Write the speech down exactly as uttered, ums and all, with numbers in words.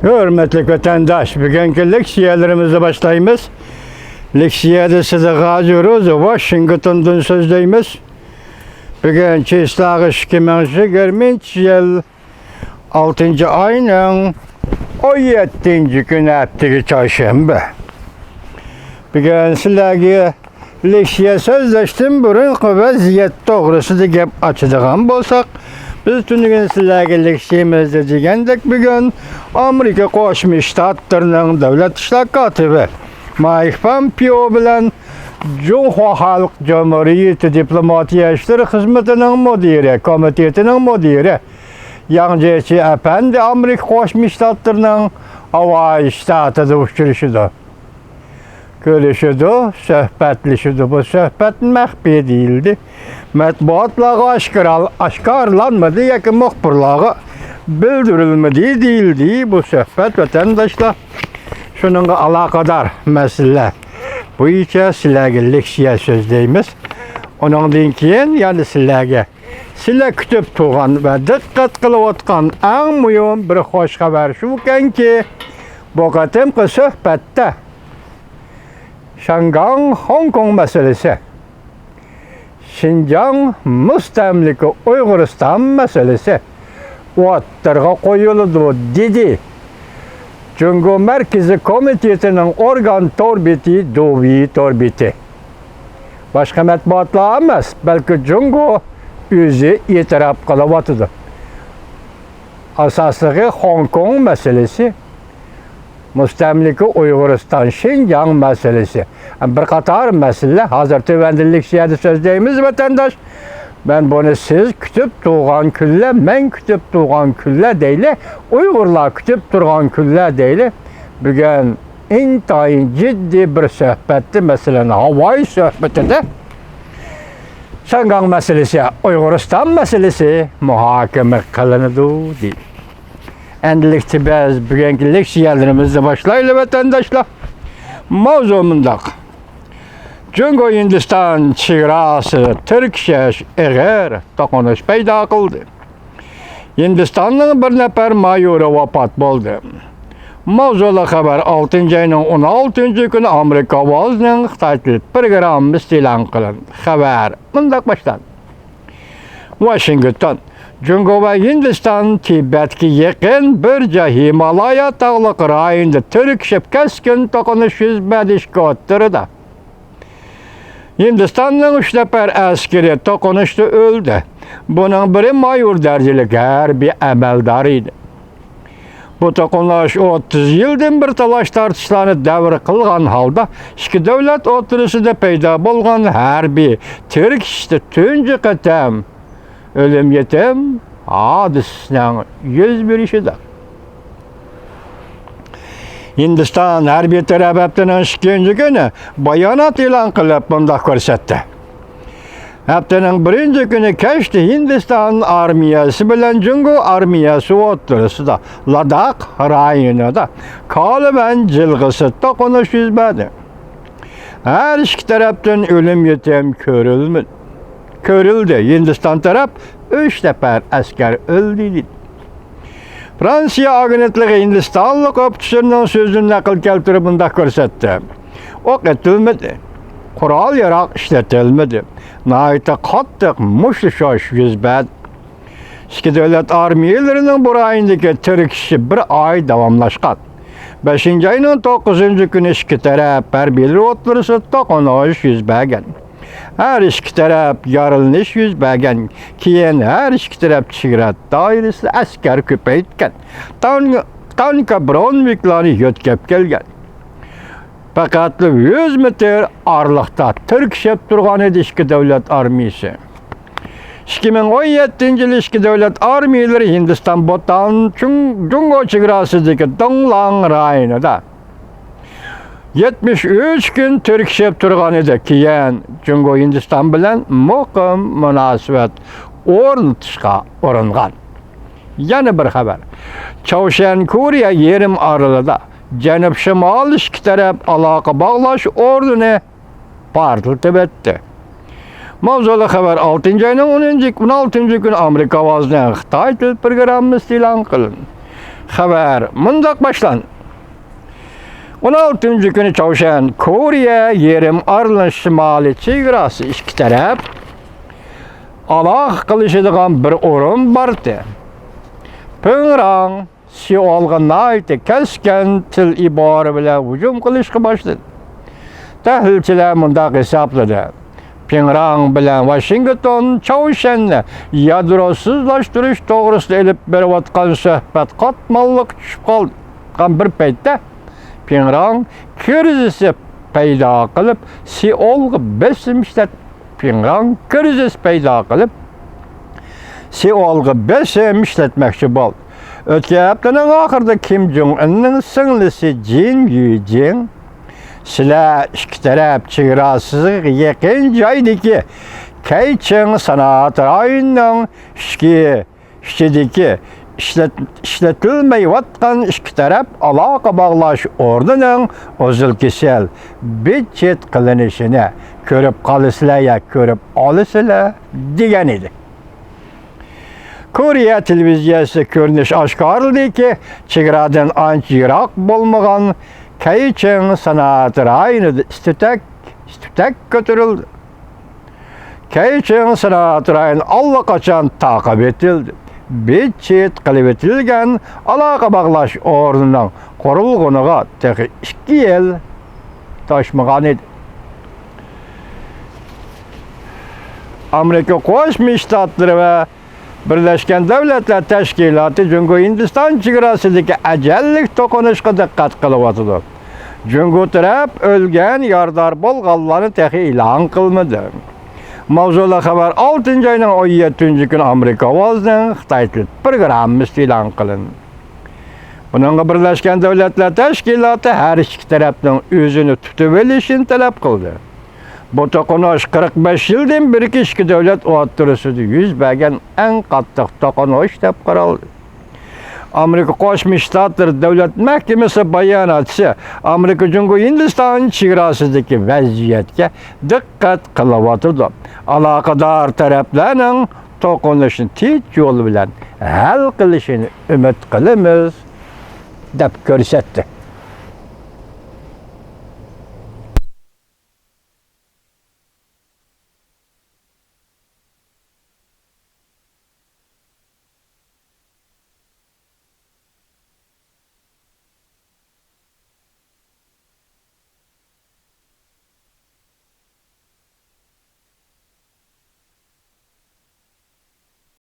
ھۆرمەتلىك ۋەتەنداش، بۈگۈنكى لېكسىيەلىرىمىزنى باشلايمىز. لېكسىيەدە سىدىق ھاجى روزى ۋاشىنگتوندىن سۆزلەيمىز. بۈگۈن چىسلاغا ئىككى مىڭ يىگىرمىنچى يىل ئالتىنچى ئاينىڭ ئون يەتتىنچى كۈنى، ھەپتىگە چارشەنبە. بۈگۈن سىلەرگە لېكسىيە سۆزلەشتىن بۇرۇنقى ۋەزىيەت توغرىسىدا گەپ ئاچىدىغان بولساق، بىز تۈنۈگۈن سىلەرگە لېكسىيىمىزدە دېگەندەك، بۈگۈن ئامېرىكا قوشما شتاتلىرىنىڭ دۆلەت ئىشلار كاتىپى مايك پومپېئو بىلەن جۇڭخۇا خەلق جۇمھۇرىيىتى دىپلوماتىيە ئىشلىرى خىزمىتىنىڭ مۇدىرى، كومىتېتىنىڭ مۇدىرى ياڭ جيېچى ئەپەندى ئامېرىكا قوشما شتاتلىرىنىڭ ھاۋاي شتاتىدا ئۇچرىشىدۇ. كۆرۈشىدۇ، سۆھبەتلىشىدۇ. بۇ سۆھبەت مەخپىي دېيىلدى. مەتبۇئاتلارغا ئاشكارا-، ئاشكارىلانمىدى ياكى مۇخبىرلارغا بىلدۈرۈلمىدى دېيىلدى. بۇ سۆھبەت، ۋەتەنداشلار، شۇنىڭغا ئالاقىدار مەسىلىلەر بويىچە سىلەرگە لېكسىيە سۆزلەيمىز. ئۇنىڭدىن كېيىن يەنە سىلەرگە سىلەر كۈتۈپ تۇرغان ۋە دىققەت قىلىۋاتقان ئەڭ مۇھىم بىر خوش خەۋەر شۇكەنكى، بۇ قېتىمقى سۆھبەتتە شياڭگاڭ خوڭكوڭ مەسىلىسى، شىنجاڭ مۇستەملىكە ئۇيغۇرىستان مەسىلىسى ئوتتۇرىغا قويۇلىدۇ، دېدى جۇڭگو مەركىزىي كومىتېتىنىڭ ئورگان تور بېتى، دۇۋېي تور بېتى. باشقا مەتبۇئاتلار ئەمەس، بەلكى جۇڭگو ئۆزى ئېتىراپ قىلىۋاتىدۇ. ئاساسلىقى خوڭكوڭ مەسىلىسى، مۇستەملىكە ئۇيغۇرىستان، شىنجاڭ مەسىلىسى، بىر قاتار مەسىلىلەر. ھازىر تۆۋەندە لېكسىيەدە سۆزلەيمىز، ۋەتەنداش. مەن بۇنى سىز كۈتۈپ تۇرغان كۈنلەر، مەن كۈتۈپ تۇرغان كۈنلەر دەيلى، ئۇيغۇرلار كۈتۈپ تۇرغان كۈنلەر دەيلى. بۈگۈن ئىنتايىن جىددىي بىر سۆھبەتتە، مەسىلەن، ھاۋاي سۆھبىتىدە شياڭگاڭ مەسىلىسى، ئۇيغۇرىستان مەسىلىسى مۇھاكىمە قىلىنىدۇ، دېدى. ئەمدىلىكتە بىز بۈگۈنكى لېكسىيەلىرىمىزنى باشلايلى، ۋەتەنداشلار. ماۋزۇ مۇنداق. جۇڭگو ھىندىستان چېگراسىدا تىركىشىش، ئېغىر توقۇنۇش پەيدا قىلدى. ھىندىستاننىڭ بىر نەپەر مايورى ۋاپات بولدى. ماۋزۇلۇق خەۋەر ئالتىنچى ئاينىڭ ئون ئالتىنچى كۈنى ئامېرىكا ئاۋازىنىڭ خىتاي تىل پروگراممىسىدا ئېلان قىلىندى. خەۋەر مۇنداق باشلاندى. ۋاشىنگتون. جۇڭگو ۋە ھىندىستان تىبەتكە يېقىن بىر جاي ھىمالايا تاغلىق رايونىدا تىركىشىپ، كەسكىن توقۇنۇش يۈز بەردى ئىككى ئوتتۇرىدا. ھىندىستاننىڭ ئۈچ نەپەر ئەسكىرى توقۇنۇشتا ئۆلدى. بۇنىڭ بىرى مايور دەرىجىلىك ھەربىي ئەمەلدار ئىدى. بۇ توقۇنۇش ئوتتۇز يىلدىن بىر تالاش-تارتىشلارنى دەۋر قىلغان ھالدا، ئىككى دۆلەت ئوتتۇرىسىدا پەيدا بولغان ھەربىي تىركىشىشتە تۇنجى قېتىم ئۆلۈم-يېتىم ھادىسىسىنىڭ يۈز بېرىشىدۇر. ھىندىستان ھەربىي تەرەپ ھەپتىنىڭ ئىككىنچى كۈنى بايانات ئېلان قىلىپ، مۇنداق كۆرسەتتى. ھەپتىنىڭ بىرىنچى كۈنى كەچتە ھىندىستان ئارمىيەسى بىلەن جۇڭگو ئارمىيەسى ئوتتۇرىسىدا لاداخ رايونىدا كالىۋەن جىلغىسى توقۇنۇش يۈز بەردى. ھەر ئىككى تەرەپتىن ئۆلۈم-يېتىم كۆرۈلمە-، كۆرۈلدى. ھىندىستان تەرەپ ئۈچ نەپەر ئەسكەر ئۆلدى، دېدى. فرانسىيە ئاگېنتلىقى ھىندىستانلىق ئوفىتسېرنىڭ سۆزىنى نەقىل كەلتۈرۈپ مۇنداق كۆرسەتتى: ئوق ئېتىلمىدى، قورال-ياراغ ئىشلىتىلمىدى، ناھايىتى قاتتىق مۇشتلىشىش يۈز بەردى. ئىككى دۆلەت ئارمىيەلىرىنىڭ بۇ رايوندىكى تىركىشىشى بىر ئاي داۋاملاشقان. بەشىنچى ئاينىڭ توققۇزىنچى كۈنى ئىككى تەرەپ ھەربىيلىرى ئوتتۇرىسىدا توقۇنۇش يۈز بەرگەن. ھەر ئىككى تەرەپ يارىلىنىش يۈز بەرگەن. كېيىن ھەر ئىككى تەرەپ چېگرا دائىرىسىدە ئەسكەر كۆپەيتكەن. تان-، تانكا، برونۋىكلارنى يۆتكەپ كەلگەن. پەقەتلا يۈز مېتىر ئارىلىقتا تىركىشىپ تۇرغان ئىدى ئىككى دۆلەت ئارمىيىسى. ئىككى مىڭ ئون يەتتىنچى يىلى ئىككى دۆلەت ئارمىيىلىرى ھىندىستان، بۇتان، جۇڭ-، جۇڭگو چېگراسىدىكى دۇڭلاڭ رايونىدا يەتمىش ئۈچ كۈن تىركىشىپ تۇرغان ئىدى. كېيىن جۇڭگو ھىندىستان بىلەن مۇقىم مۇناسىۋەت ئورنىتىشقا ئۇرۇنغان. يەنە بىر خەۋەر. چاۋشيەن كورېيە يېرىم ئارىلىدا جەنۇب-شىمال ئىككى تەرەپ ئالاقە باغلاش ئورنىنى پارتلىتىۋەتتى. ماۋزۇلۇق خەۋەر ئالتىنچى ئاينىڭ ئونىنچى، ئون ئالتىنچى كۈنى ئامېرىكا ئاۋازىنىڭ خىتاي تىل پروگراممىسىدا ئېلان قىلىندى. خەۋەر مۇنداق باشلاندى. ئون ئالتىنچى كۈنى چاۋشيەن كورېيە يېرىم ئارىلىنىش شىمالىي چېگراسى ئىككى تەرەپ ئالاقە قىلىشىدىغان بىر ئورۇن بارتى. پىڭراڭ سېئۇلغا ناھايىتى كەسكىن تىل ئىبارە بىلەن ھۇجۇم قىلىشقا باشلىدى. تەھلىلچىلەر مۇنداق ھېسابلىدى: پىڭراڭ بىلەن ۋاشىنگتون چاۋشيەننى يادروسىزلاشتۇرۇش توغرىسىدا ئېلىپ بېرىۋاتقان سۆھبەت قاتماللىققا چۈشۈپ قالغان بىر پەيتتە، پىڭراڭ كىرىزىسى پەيدا قىلىپ، سېئۇلغا بېسىم ئىشلەت-، پىڭراڭ كىرىزىس پەيدا قىلىپ، سېئۇلغا بېسىم ئىشلەتمەكچى بولدى. ئۆتكەن ھەپتىنىڭ ئاخىرىدا كىم جوڭ ئۇننىڭ سىڭلىسى جىن يۈجىڭ، سىلەر ئىككى تەرەپ چېگراسىغا يېقىن جايدىكى كەيچىڭ سانائەت رايونىنىڭ ئىچكى ئىچىدىكى ئىشلەت-، ئىشلىتىلمەيۋاتقان ئىككى تەرەپ ئالاقە باغلاش ئورنىنىڭ ئۇزۇل كېسەل بىت-چىت قىلىنىشىنى كۆرۈپ قالىسىلەر يا كۆرۈپ ئالىسىلەر، دېگەن ئىدى. كورېيە تېلېۋىزىيەسى كۆرۈنۈش ئاشكارىلىدىكى، چېگرادىن ئانچە يىراق بولمىغان كەيچىڭ سانائەت رايونىدا ئىس-تۈتەك، ئىس-تۈتەك كۆتۈرۈلدى. كەيچىڭ سانائەت رايونى ئاللىقاچان تاقىۋېتىلدى. بىت-چىت قىلىۋېتىلگەن ئالاقە باغلاش ئورنىنىڭ قۇرۇلغىنىغا تېخى ئىككى يىل توشمىغان ئىدى. ئامېرىكا قوشما شتاتلىرى ۋە بىرلەشكەن دۆلەتلەر تەشكىلاتى جۇڭگو ھىندىستان چېگراسىدىكى ئەجەللىك توقۇنۇشقا دىققەت قىلىۋاتىدۇ. جۇڭگو تەرەپ ئۆلگەن، يارىدار بولغانلارنى تېخى ئېلان قىلمىدى. ماۋزۇلۇق خەۋەر ئالتىنچى ئاينىڭ ئون يەتتىنچى كۈنى ئامېرىكا ئاۋازىنىڭ خىتاي تىل پروگراممىسىدا ئېلان قىلىندى. بۇنىڭغا بىرلەشكەن دۆلەتلەر تەشكىلاتى ھەر ئىككى تەرەپنىڭ ئۆزىنى تۇتۇۋېلىشىنى تەلەپ قىلدى. بۇ توقۇنۇش قىرىق بەش يىلدىن بېرىكى ئىككى دۆلەت ئوتتۇرىسىدا يۈز بەرگەن ئەڭ قاتتىق توقۇنۇش دەپ قارالدى. ئامېرىكا قوشما شتاتلىرى دۆلەت مەھكىمىسى باياناتچىسى ئامېرىكا جۇڭگو ھىندىستان چېگراسىدىكى ۋەزىيەتكە دىققەت قىلىۋاتىدۇ. ئالاقىدار تەرەپلەرنىڭ توقۇنۇشنى تىنچ يول بىلەن ھەل قىلىشىنى ئۈمىد قىلىمىز، دەپ كۆرسەتتى.